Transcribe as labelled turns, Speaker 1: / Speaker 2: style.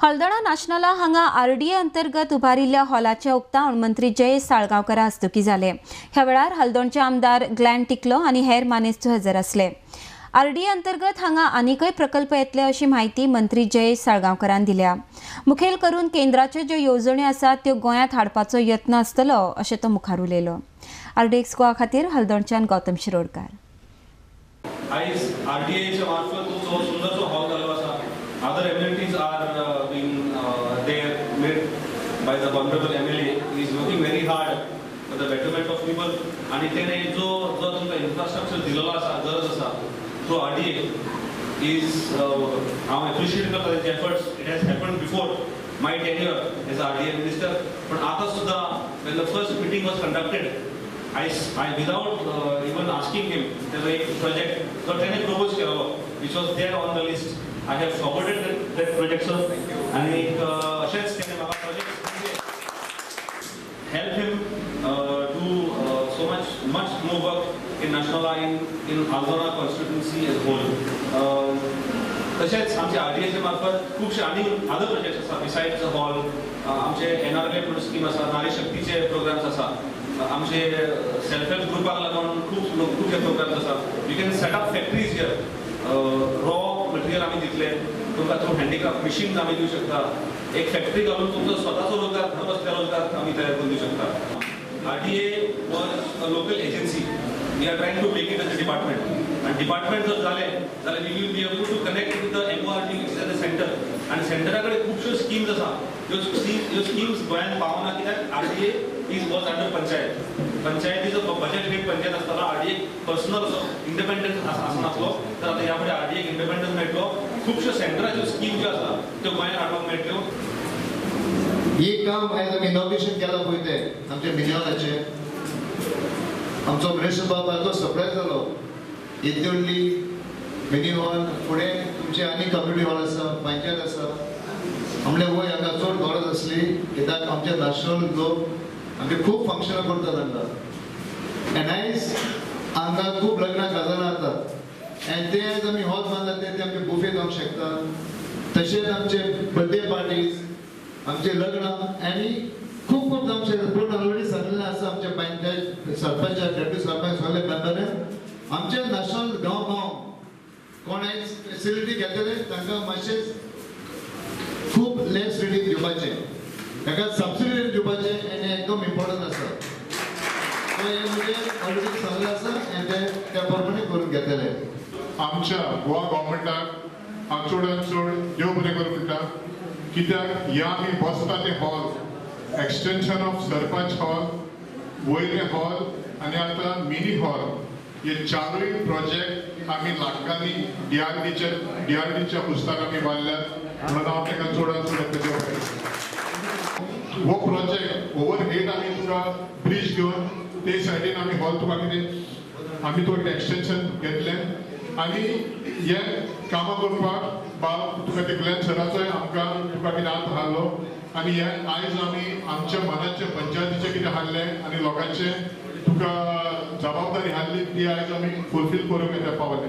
Speaker 1: हल्दोणा नाशनला हांगा आरडीए अंतर्गत उबारिल्ल्या हॉलाचे उक्तावण मंत्री जयेश साळगांवकर हस्तुकी जाले. ह्या वेळार हल्दोणचे आमदार ग्लॅन टिकलो आनी हेर मानेस्त हजर आसले. आरडीए अंतर्गत हांगा आनीकय प्रकल्प येतले अशी म्हायती मंत्री जयेश साळगांवकरान दिल्या. मुखेल करून केंद्राच्यो ज्यो येवजण्यो आसात त्यो गोंयांत हाडपाचो यत्न आसतलो अशें तो मुखार उलयलो. आरडीएक्स गोवा खातीर हल्दोणच्यान गौतम शिरोडकार.
Speaker 2: आयज आरडीएच्या मार्फत जो सुंदरसो हॉल जाल्लो आसा. Other amenities are being there made by the honorable MLA. He is working very hard for the betterment of people. आणि त्याने जो जो तुमकां इन्फ्रास्ट्रक्चर दिलेलो आसा, गरज आसा थ्रू आरडीए is हांव एप्रिशिएट करता तेंचे efforts. It has happened before my tenure as RDA minister, पण आतां सुद्दां when the first meeting was conducted, I without even asking him, तेजो एक प्रोजेक्ट जो तेणे प्रपोज केलो which was there on the list, I have forwarded that project sir. आनी अशेंच तेणे म्हाका project help him do so much more work in National in Aldona constituency as whole. तशेंच आमचे आरडीएचे मार्फत खुबशे आनी अदर प्रोजेक्ट्स आसा बिसायड्स the hall. आमचे एनआरएल म्हणून स्कीम आसा, नारी शक्तीचे प्रोग्राम्स आसा, आमचे सेल्फ हेल्प ग्रुपाक लागून खूबशे प्रोग्राम्स आसा. You can set up factories here. Raw material आमी दितले तुमकां, थ्रू हँडीक्राफ्ट मशीन्स आमी दिवं शकता. एक फॅक्टरी घालून तुमचो स्वताचो रोजगार, घर बसल्या रोजगार आमी तयार करून दिवं शकता. RDA was a local agency. We are trying to make it as a department. आनी डिपार्टमेंट जर जालें जाल्यार we will be able to connect with the MORD which is at the centre. आनी सेंटरा कडेन खुबश्यो स्किम्स आसा, ह्यो स्किम्स गोंयांत पावना कित्याक RDA is was under panchayat. पंचायतीचो बजेट हेड पंचायत आसतालो, आरडीए पर्सनल असो इंडिपेंडन्स आसनासलो. तर आतां ह्या फुडें आरडीएक इंडिपेंडन्स मेळटलो, खुबश्यो सेंटराच्यो स्कीम ज्यो आसा त्यो गोंयांत हाडपाक मेळटल्यो.
Speaker 3: हे काम आयज आमी इनॉग्रेशन केलां पळय तें आमच्या मिनी हॉलाचें. आमचो मिनिस्टर बाब आयलो, सरप्रायज जालो. येदी व्हडली मिनी हॉल, फुडें तुमचें आनी कम्युनिटी हॉल आसा, पंचायत आसा. म्हणल्यार वय हांगा चड गरज आसली कित्याक आमचे नॅशनल लोक आमचे खूब फंक्शनां करतात हांगा. आनी आयज हांगा खूब लग्नां काजारां जातात आनी ते आयज आमी हॉल बांदला ते आमचे बुफे जावंक शकता. तशेंच आमचे बर्थडे पार्टीज, आमचे लग्नां आनी खूब खूब जावंक शकता. पूण ऑलरेडी सांगलेलें आसा आमच्या पंचायत सरपंच, डेप्युटी सरपंच, सगळे मेंबर आमचे नॅशनल गांव गांव कोण आयज फेसिलिटी घेतले तांकां मातशें खूब लेस रेटीन दिवपाचें, ताका सबसिडी रेट दिवपाचें आनी एकदम इम्पॉर्टंट आसा. सो हें म्हणजे ऑलरेडी सांगलें आसा आनी ते त्या प्रमाणे करून घेतले.
Speaker 4: आमच्या गोवा गव्हर्मेंटाक हांव चडान चड देव बरें करूं म्हणटा, कित्याक ह्या आमी बसता तें hall, extension of sarpanch hall, वयलें हॉल आनी आतां मिनी हॉल, हे चारूय प्रोजेक्ट आमी लाखांनी डीआरडीच्या पुस्तक आमी बांदल्यात. म्हणून हांव तांकां चडान चड देव बरें. हो प्रोजेक्ट ओवर हेड आमी तुका ब्रिज घेवन ते सायडीन आमी हॉल तुका कितें आमी तुका एक्सटेंशन घेतलें आनी हे कामां करपाक बाब तुका ते ग्लॅन सराचोय आमकां तुका कितें हात हाडलो. आनी हे आयज आमी आमच्या मनाचें पंचायतीचें कितें हाडलें आनी लोकांचें तुका जबाबदारी हाडली ती आयज आमी फुलफील करूंक येता पावले.